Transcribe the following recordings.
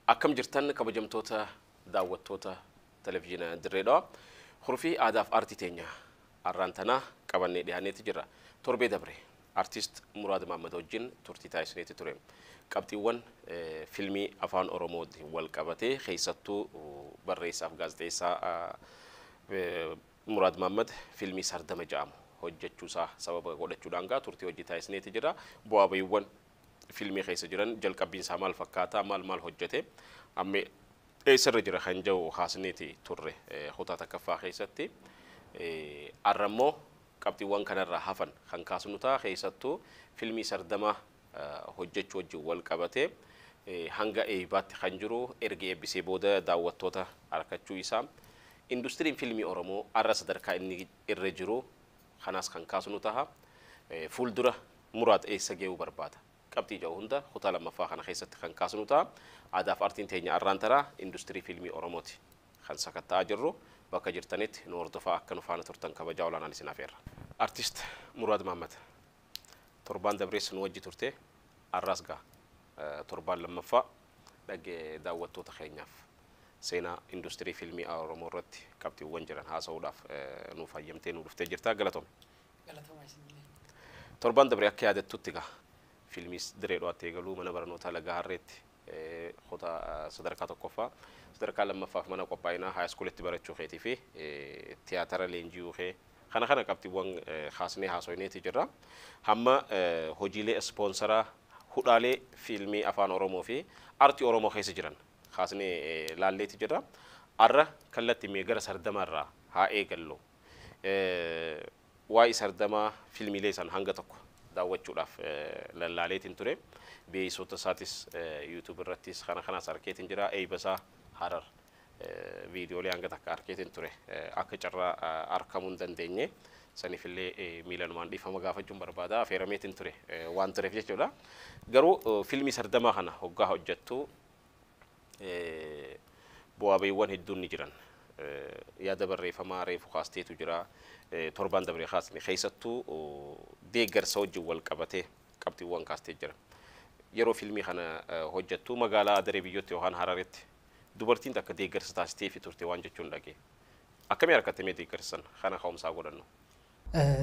Akkam jirtan, kabajamtoota daawwattoota Televizyiina Dirree Dhawaa? Hurfii aadaaf aartii teenya arraan tanaa qabannee dhiyaaneeti jira. Torbee dabre artist Muraad Mahammad wajjin turtii taasisneeti ture. Qabxiiwwan fiilmii afaan Oromootiin wal qabatee, keessattuu barreessaaf gaazexeessaa Muraad Mahammad fiilmii Sardama jedhamu hojjechuusaa sababa godhachuudhaan gaa turtii hojii taasisneeti jira. Bu'aa bahiiwwan fiilmii keessa jiran, jalqabbiin isaa maal fakkaata, maal maal hojjete, amma eessarra jira kan jedhu haasneeti turre kutaa takkaffaa keessatti. Har'a immoo qabxiiwwan kanarraa hafan kan kaasnu ta'a. Keessattuu fiilmii Sardamaa hojjechuu wajjin wal qabatee hanga eebbaatti kan jiru, erga eebbisee booda daawwattoota harkachuu isaa, industiriin fiilmii Oromoo har'a sadarkaa inni irra jiru kanaas kan kaasnu ta'a. Fuuldura Muraad eessa gahuu barbaada? Qabxii jedhu hunda kutaa lammaffaa kana keessatti kan kaasnu ta'a. Aadaaf aartiin teenya arraan taraa industirii fiilmii Oromooti kan sakatta'aa jirru. Bakka jirtanitti nu hordofaa akka nu faana turtan kabajaa olaanaan isin afeerra. Artist Muraad Mahammad, torbaan dabrees nu wajji turte, arraas gaa torbaan lammaffaa dhagee daawwattoota keenyaaf seenaa industirii fiilmii Oromoo irratti qabxiiwwan jiran haasa'uudhaaf nuuf hayyamtee nu dhuftee jirta, galatoomi. Torbaan dabree akka yaadattutti gaa fiilmiis Diree Dhawaatti eegaluu, mana barnootaa Lagaa Harreetti kutaa sadarkaa tokkoffaa, sadarkaa lammaffaaf mana qophaa'inaa high schoolitti barachuu keetii fi tiyaatara leenji'uu kee kana qabxiiwwan kaasnee haasofneeti jirra. Hamma hojiilee ispoonsaraa, hudhaalee fiilmii afaan Oromoo fi aartii Oromoo keessa jiran kaasnee laalleeti jirra. Har'a kallattii mee gara Sardamaarraa haa eegallu. Waa'ee Sardamaa fiilmiilee san hanga tokko daawwachuudhaaf lallaaleetiin ture. Beeksota isaatis YouTube irrattis kana kanaas arkeetiin jira. Eebbasaa Harar viidiyoolee hanga takka arkeetiin ture. Akka carraa argamuu hin dandeenye. Saniifillee miilanumaan dhiifama gaafachuun barbaada. Affeerameetiin ture waan tureef jechuudha. Garuu fiilmii Sardamaa kana hoggaa hojjettu bu'aa bahiiwwan hedduun ni jiran. Yaada barreeffamaa reefu kaasteetu jira. Torbaan dabree kaasne, keessattuu deeggarsa wajjin wal qabatee qabxiiwwan kaastee jira. Yeroo fiilmii kana hojjettu magaalaa Adaree Biyyootti yookaan Hararetti dubartiin takka deeggarsa taasisteefi turte waan jechuun dhagee. Akkamii harkatte mee deeggarsa sana kana ka'umsaa godhannu?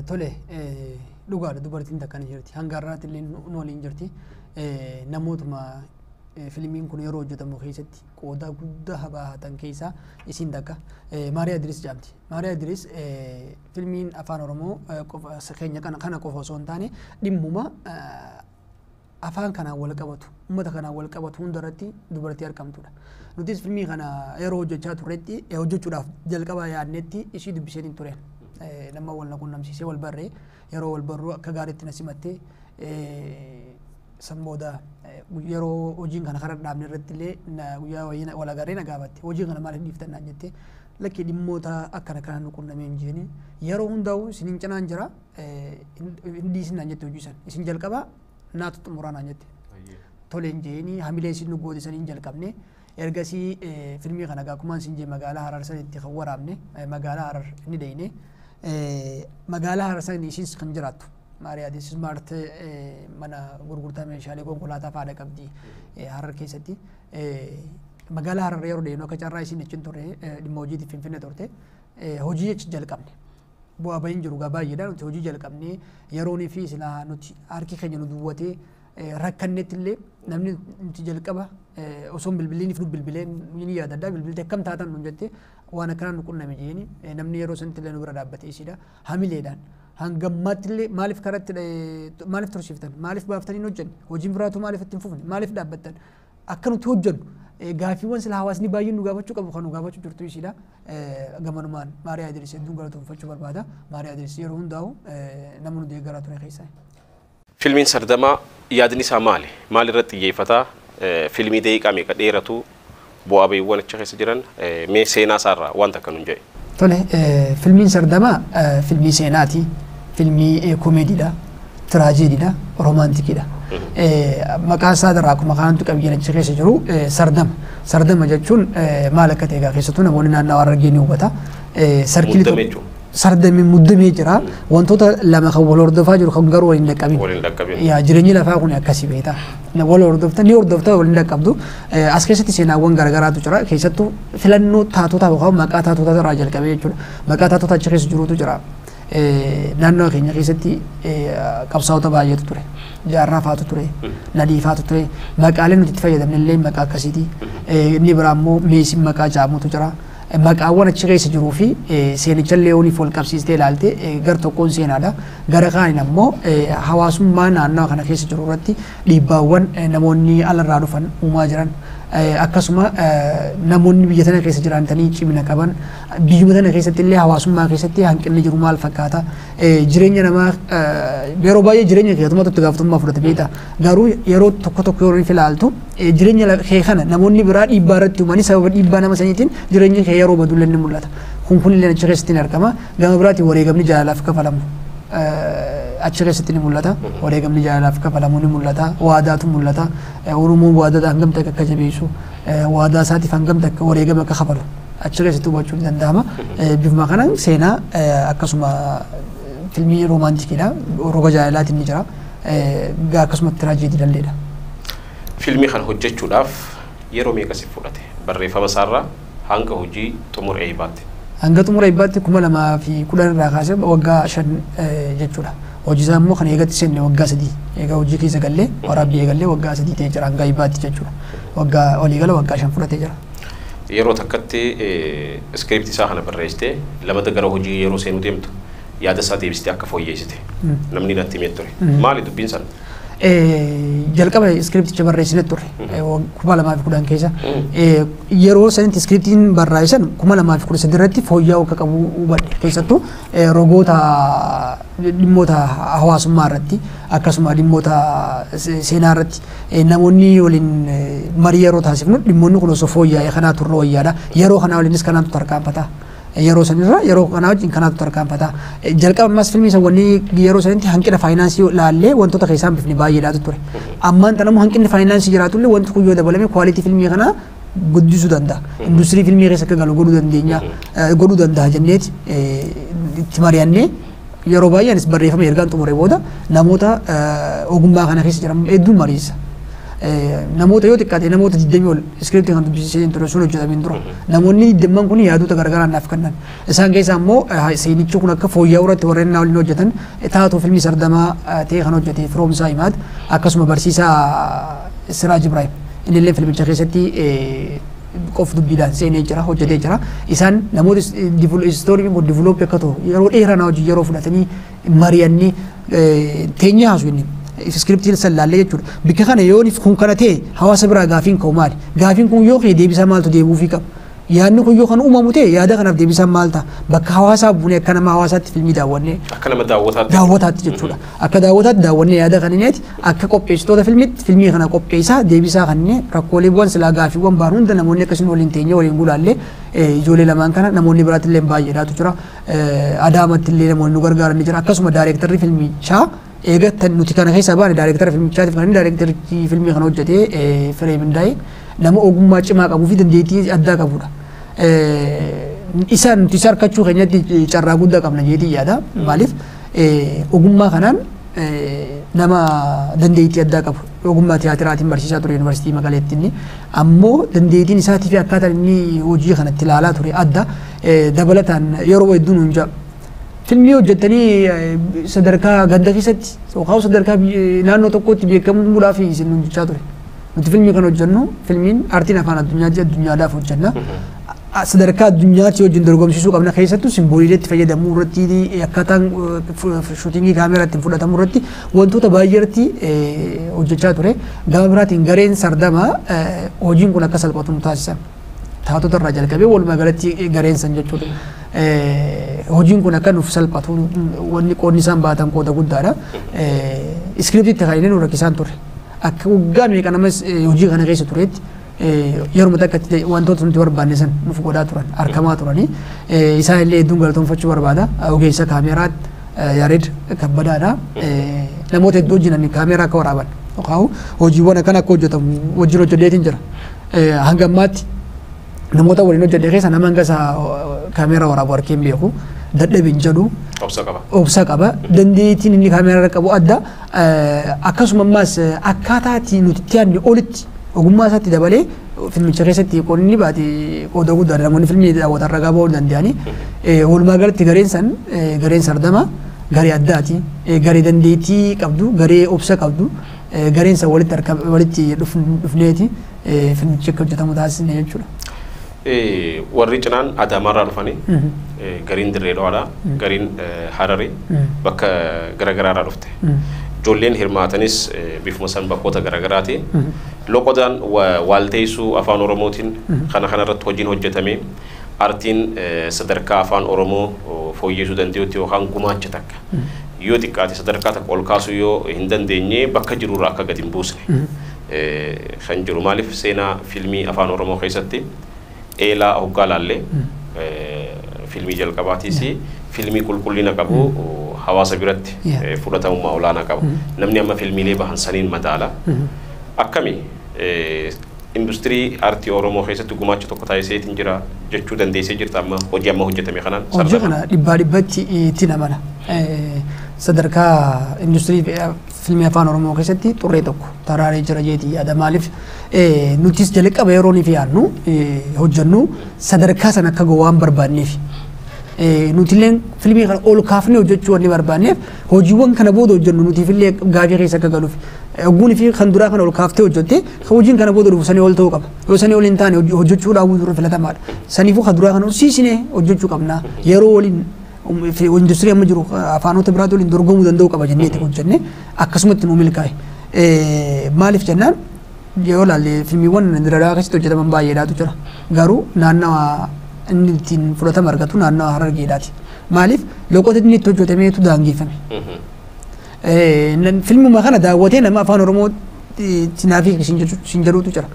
Tole, dhugaadha, dubartiin takka ni jirti. Hanga har'aatti illee nu waliin jirti. Namootuma fiilmiin kun yeroo hojjetamu keessatti qooda guddaa baahatan keessaa isiin takka. Maariyaa Idris jedhamti. Maariyaa Idris fiilmiin afaan Oromoo keenya kana qofa osoo hin taane dhimmuma afaan kanaan wal qabatu, uummata kanaan wal qabatu hundarratti dubartii argamtudha. Nutis fiilmii kana yeroo hojjechaa turretti, hojjechuudhaaf jalqaba yaadnetti ishii dubbiseen hin tureen. Nama wal na qunnamsiisee wal barree, yeroo wal barruu akka gaariitti na simattee, san booda yeroo hojiin kana karaa dhaabne irratti illee guyyaa wayii wal agarree na gaafatte. Hojii kana maaliif dhiiftan naan jette. Lakki, dhimmoota akkana kana nu qunnamee hin jeeni, yeroo hundaa'u isinin cinaan jira, hin dhiisin naan jette. Hojii san isin jalqaba, naatu xumuraa naan jette. Toleen jeeni, hamilee isin nu goote saniin jalqabne. Ergasii fiilmii kana akkumaan isin jee magaalaa Harar sanitti kan waraabne, magaalaa Harar ni deeyne. Magaalaa Harar sani isiis kan jiraattu Maariyaa Smart mana gurgurtaa meeshaalee konkolaataa faadha qabdi Harar keessatti. Magaalaa Harar yeroo deemnu akka carraa isiin achi turre, dhimma hojiitiif Finfinnee turte. Hojii achi jalqabne. Bu'aa bahiin jiru gaa baay'eedha. Nuti hojii jalqabne yeroonii fi silaa nuti harki keenya nu duwwatee rakkannetti illee namni nuti jalqaba osoo bilbiliiniif nu bilbilee ni yaadadha. Bilbiltee akkam taatan nun jette, waan akkanaa nu qunname jeeni, namni yeroo sanitti illee nu bira dhaabbate isiidha. Hamileedhaan hangammaatti illee maaliif karatti, maaliif tursiiftan, maaliif baaftanii hin hojjenne, hojiin biraatu maaliif itti hin fufne, maaliif dhaabbattan, akka nuti hojjennu gaaffiiwwan sila hawaasni baay'een nu gaafachuu qabu kan nu gaafachuu jirtu isiidha. Gamanumaan Maariyaa Idris hedduun galatoomfachuu barbaada. Maariyaa Idris yeroo hundaa'u nama nu deeggaraa ture keessaa. Fiilmiin Sardamaa yaadni isaa maali? Maal irratti xiyyeeffata? Fiilmii daqiiqaa meeqa dheeratu? Bu'aa bahiiwwan achi keessa jiran mee seenaa isaarraa waan takka nuun jedhe. Tole, fiilmiin Sardamaa fiilmii seenaati. Fiilmii koomeediidha. Tiraajeediidha. Roomaantikiidha. Maqaa isaa irraa akkuma kanatti qabiyyeen achi keessa jiru sardama. Sardama jechuun maal akka ta'e egaa keessattuu namoonni naannawaa Harargee ni hubata. Sarkilii Muddame jechuudha. Sardamee muddamee jira. Wantoota lama kan wal hordofaa jiru kan garuu waliin dhaqqabin. Waliin dhaqqabin. Yaa, jireenyi lafaa kun akkasii beektaa. Wal hordofta ni hordofta, waliin dhaqqabdu. As keessatti seenaawwan garaagaraatu jira. Keessattuu filannoo taatota yookaan maqaa taatota irraa jalqabee jechuudha. Maqaa taatota achi keessa jirutu jira. Naannoo keenya keessatti qabsaa'ota baay'eetu ture. Jaarraa faatu ture. Nadii faatu ture. Maqaaleen nuti itti fayyadamne illee maqaa akkasiiti. Inni biraa immoo meesiin maqaa jaamutu jira. Maqaawwan achi keessa jiruu fi seenicha illee yooniif wal qabsiistee ilaalte, gar tokkoon seenaadha. Gara kaaniin ammoo hawaasummaa naannoo kana keessa jiru irratti dhiibbaawwan namoonni alarraa dhufan uumaa jiran, akkasuma namoonni biyya tana keessa jiraatanii cimina qaban, biyyuma tana keessatti illee hawaasummaa keessatti hanqinni jiru maal fakkaata, jireenya namaa yeroo baay'ee jireenya keetumatu itti gaafatamummaa fudhate beekta, garuu yeroo tokko tokko yeroo ilaaltu jireenya kee kana namoonni biraa dhiibbaa irratti uumanii sababa dhiibbaa nama saniitiin jireenya kee yeroo badullee ni mul'ata. Kun illee achi keessatti ni argama. Gama biraatiin wareegamni jaalalaaf kafalamu achi keessatti ni mul'ata. Wareegamni jaalalaaf kafalamu ni mul'ata. Waadaatu mul'ata. Oromoon waadaa hangam takka akka jabeessu, waadaa isaatiif hangam takka wareegama akka kafalu achi keessatti hubachuun ni danda'ama. Bifuma kanaan seenaa akkasuma filmii roomaantikiidha. Roga jaalalaatiin ni jira. Akkasuma tiraajeedii dalleedha. Fiilmii kana hojjechuudhaaf yeroo meeqa si fudhate? Barreeffama isaarraa hanga hojii xumura eebbaatti. Hanga xumura eebbaatti 2010 irraa kaasee waggaa 5 jechuudha. Hojii isaa immoo kan eegatti seenne waggaa 3, egaa hojii keessa gallee waraabbii eegallee waggaa 3 ta'ee jira hanga eebbaatti jechuudha. Waggaa waliigala waggaa 5 fudhatee jira. Yeroo takkatti iskiriptii isaa kana barreessitee lamata gara hojii yeroo seenuu deemtu yaada isaa deebistee akka fooyyessite namni natti himee ture. Maali dubbiin sana? Jalqaba iskiripticha barreessine turre 2010 keessa. Yeroo sanitti iskiriptiin barreessan 2013 irratti fooyya'uu akka qabu hubadhe. Keessattuu rogoota dhimmoota hawaasummaa irratti, akkasuma dhimmoota seenaa irratti namoonni waliin marii yeroo taasifnu, dhimmoonni kun osoo fooyya'ee kanaa turre wayyaadha. Yeroo kanaa waliinis kanaatu tarkaanfata. Yeroo sanirra yeroo kanaa wajjin kanaatu tarkaanfata. Jalqaba ammas filmii san wanni yeroo sanitti hanqina faayinaansii laallee wantoota keessaa bifni baay'eedhaatu ture. Ammaan tanammoo hanqinni faayinaansii jiraatullee wanti kun yoo dabalame kwaalitii filmii kanaa guddisuu danda'a. Industirii filmii keessa akka galu godhuu dandeenya, godhuu danda'a jenneeti itti mari'annee, yeroo baay'ee anis barreeffama ergaan xumure booda namoota ogummaa kana keessa jiran hedduun mariisa. Namoota yoo xiqqaate namoota 20 ol iskiriptii kan dubbisiisee ture sun hojjetameen dura. Namoonni 20n kun yaadota garagaraa naaf kennan. Isaan keessaa immoo seenichi kun akka fooyya'uu irratti warreen naa waliin hojjetan taatoo filmii Sardamaa ta'e kan hojjete Firoomsaa Himaat, akkasuma barsiisaa Siraaj Ibrahim, inni illee filmicha keessatti qof dubbiidhaan seenee jira, hojjetee jira. Isaan namoota istooriin kun divilooppii akka ta'u yeroo dheeraa na hojii yeroo fudhatanii mari'annee teenyee haasu inni. Iskiriptiin san laallee jechuudha. Bikka kana yoo kun kana ta'e hawaasa biraa gaafiin ka'u maali? Gaafiin kun yoo ka'e deebisaa maaltu deebi'uufii qaba? Yaadni kun yoo kan uumamu ta'e yaada kanaaf deebisaan maal ta'a? Bakka hawaasaa buunee akka nama hawaasaatti filmii daawwannee. Akka nama daawwataatti. Daawwataatti jechuudha. Akka daawwataatti daawwannee yaada kanneeti akka qopheessitoota filmiitti filmii kana qopheessaa deebisaa kanneen rakkooleewwan silaa gaafiiwwan baan hunda namoonni akkasuma waliin teenyee waliin gulaallee, ijoollee lamaan kana namoonni biraatti illee baay'eedhaatu jira. Adaamatti illee namoonni nu gargaaran ni jira. Akkasuma daayirektarri filmichaa eega nuti kana keessaa baane, daayirektara filmichaatiif kan daayirektarri filmii kana hojjetee Firee Mindaa'ee nama ogummaa cimaa qabuu fi dandeettii addaa qabudha. Isa nuti isa harkachuu keenyatti carraa guddaa qabna jeetii yaada. Maaliif, ogummaa kanaan nama dandeettii addaa qabu. Ogummaa tiyaatiraatiin barsiisaa ture Yuunivarsiitii Magaleetti inni. Ammoo dandeettiin isaatii fi akkaataan inni hojii kanatti ilaalaa ture adda. Dabalataan yeroo hedduu nuun jedha. Filmii hojjettanii sadarkaa ganda keessatti yookaan sadarkaa naannoo tokkotti beekamuudhaaf isin nuun jechaa ture. Nuti filmii kan hojjennu, filmiin aartiin afaan addunyaatti addunyaadhaaf hojjenna. Sadarkaa addunyaatti wajjin dorgomsiisuu qabna, keessattuu simbooliilee itti fayyadamuu irratti, akkaataan shuutingii kaameraa ittiin fudhatamuu irratti, wantoota baay'ee irratti hojjechaa ture. Gama biraatiin gareen Sardamaa hojiin kun akka salphatu nu taasisan. Taatota irraa jalqabee walumaa galatti gareen san jechuudha. Hojiin kun akka nuuf salphatu wanni qoodni isaan baatan qooda guddaadha. Iskiriptiitti kan inni nu rakkisaan ture. Akka waggaa meeqa namas hojii kana keessa turetti yeruma takkatti wantoota nuti barbaanne san nuuf godhaa turan, argamaa turanii. Isaan illee hedduun galatoonfachuu barbaada. Ogeessa kaameeraa Yaared Kabbadaadha. Namoota hedduu wajjin kaameeraa akka waraaban yookaan hojiiwwan akkana akka hojjetamu wajjin hojjedheetiin jira. Hanga ammaatti namoota waliin hojjedhe keessa nama hanga isaa kaameeraa waraabu arkee hin beeku. Dadhabin jedhu. Obsa qaba. Obsa qaba. Dandeettiin inni kaameraa qabu adda. Akkasuma ammaas akkaataa itti nuti itti yaadne olitti ogummaa isaatti dabalee filmicha keessatti qoonni baate qooda guddaa namoonni filmii daawwatan ragaa ba'uu danda'ani. Walumaa galatti gareen san gareen sardama garee addaati. Garee dandeettii qabdu, garee obsa qabdu, gareen san walitti walitti dhufneeti filmichi akka hojjetamu taasisne jechuudha. Warri cinaan Adaamaarraa dhufanii, gariin Dirree Dhawaadhaa, gariin Hararii, bakka garaagaraarraa dhufte. Ijoolleen hirmaatanis bifuma san bakkoota garaagaraati. Loqodaan waalteessuu afaan Oromootiin kana kanarratti hojiin hojjetame artiin sadarkaa afaan Oromoo fooyyessuu danda'utti yookaan gumaacha takka yoo xiqqaate sadarkaa takka ol kaasuu yoo hin dandeenye bakka jirurraa akka gadi hin buusne kan jiru. Maaliif seenaa fiilmii afaan Oromoo keessatti eelaa hoggaa laallee fiilmii jalqabaatiis fiilmii qulqullina qabu hawaasa biratti fudhatamummaa olaanaa qabu. Namni amma fiilmiilee bahan saniin madaala. Akkami industirii aartii Oromoo keessatti gumaacha tokko taasiseetiin jira jechuu dandeessee jirta amma hojii amma hojjetame kanaan? Hojii kana dhibbaa dhibbatti itti namana. Sadarkaa industirii fiilmii afaan Oromoo keessatti xurree tokko taraaree jira jeetii yaada. Maaliif nutis jalqaba yeroo nuti yaadnu hojjennu sadarkaa sana akka gowwaan barbaanneef. Nutillee fiilmii kana ol kaafnee hojjechuu wanni barbaanneef hojiiwwan kana booda hojjennu nutiifillee gaafii keessa akka galuuf. Ogguun fi kan duraa kana ol kaaftee hojjette hojiin kana booda dhufu sanii ol ta'uu qaba. Yoo sanii ol hin taane hojjechuu dhaabuu dura filatamaadha. Saniifuu kan duraa kana ol siisinee hojjechuu qabna. Yeroo waliin industirii amma jiru afaanota biraatti waliin dorgomuu danda'uu qaba jennee itti hojjenne akkasumatti nu milkaa'e. Maaliif jennaan yoo ilaalle fiilmiiwwan Dirree keessatti hojjetaman baay'eedhaatu jira. Garuu naannawa inni ittiin fudhatama argatu naannawa Harargeedhaati. Maaliif loqota inni itti hojjetameetu daangeffame. Filmuma kana daawwatee nama afaan Oromoo naafii sin jedhutu jira.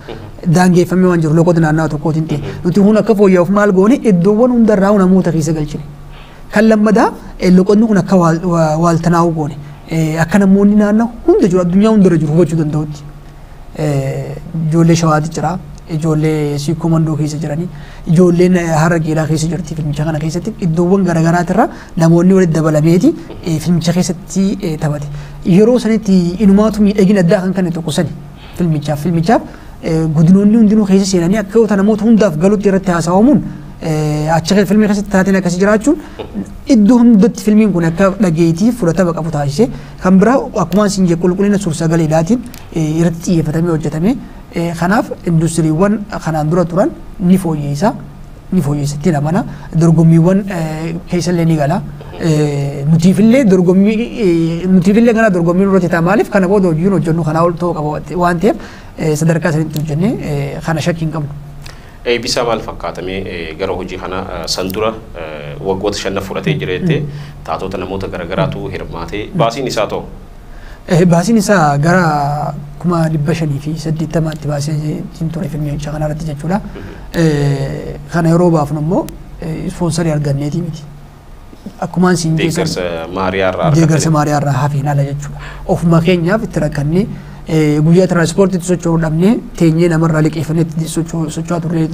Daangeffamee waan jiru loqota naannawa tokkootiin ta'e. Nuti kun akka fooyya'uuf maal goone iddoowwan hundarraa namoota keessa galchine. Kan lammadaa loqonni kun akka waaltanaa'u goone. Akka namoonni naannoo hunda jiru addunyaa hundarra jiru hubachuu danda'utti. Ijoollee Shawaati jira. Ijoollee Siikoo Mandoo keessa jiranii, ijoolleen Harargeedhaa keessa jirti filmicha kana keessatti iddoowwan garaagaraatirra namoonni walitti dabalameeti filmicha keessatti taphate. Yeroo sanitti inumaatu miidhagina addaa kan kenne tokko sani filmichaaf filmichaaf gudinoonni hundinuu keessa seenanii akka yoo namoota hundaaf galutti irratti haasawamuun achi filmii keessatti taateen akkasii jiraachuun iddoo hundatti filmiin kun akka dhageetii fudhatama qabu taasise. Kan biraa akkuma isin jedhu qulqullina suur-sagaleedhaatiin irratti xiyyeeffatamee hojjetame. Kanaaf industiriiwwan kanaan dura turan ni fooyyessa itti amana. Dorgommiiwwan keessallee ni gala. Nutiifillee dorgommii nutiifillee kana dorgommiin irratti ta'a. Maaliif kana booda hojiin hojjennu kanaa ol ta'uu qaba waan ta'eef sadarkaa sanitti hojjennee kana shakkii hin qabnu. Eebbisaa maal fakkaatamee gara hojii kana san dura waggoota 5 fudhatee jira jettee taatota namoota garaagaraatu hirmaatee baasiin isaa ta'u? Baasiin isaa gara 580,000 baasee ittiin ture filmicha kana irratti jechuudha. Kana yeroo baafnu immoo ispoonsarii arganneeti miti. Akkuma isin deeggarsa Maariyaarraa deeggarsa Maariyaarraa hafeen ala jechuudha. Ofuma keenyaaf itti rakkannee guyyaa tiraanspoortiitti socho'uu dhabnee teenyee namarraa liqeeffannee itti socho'aa turre.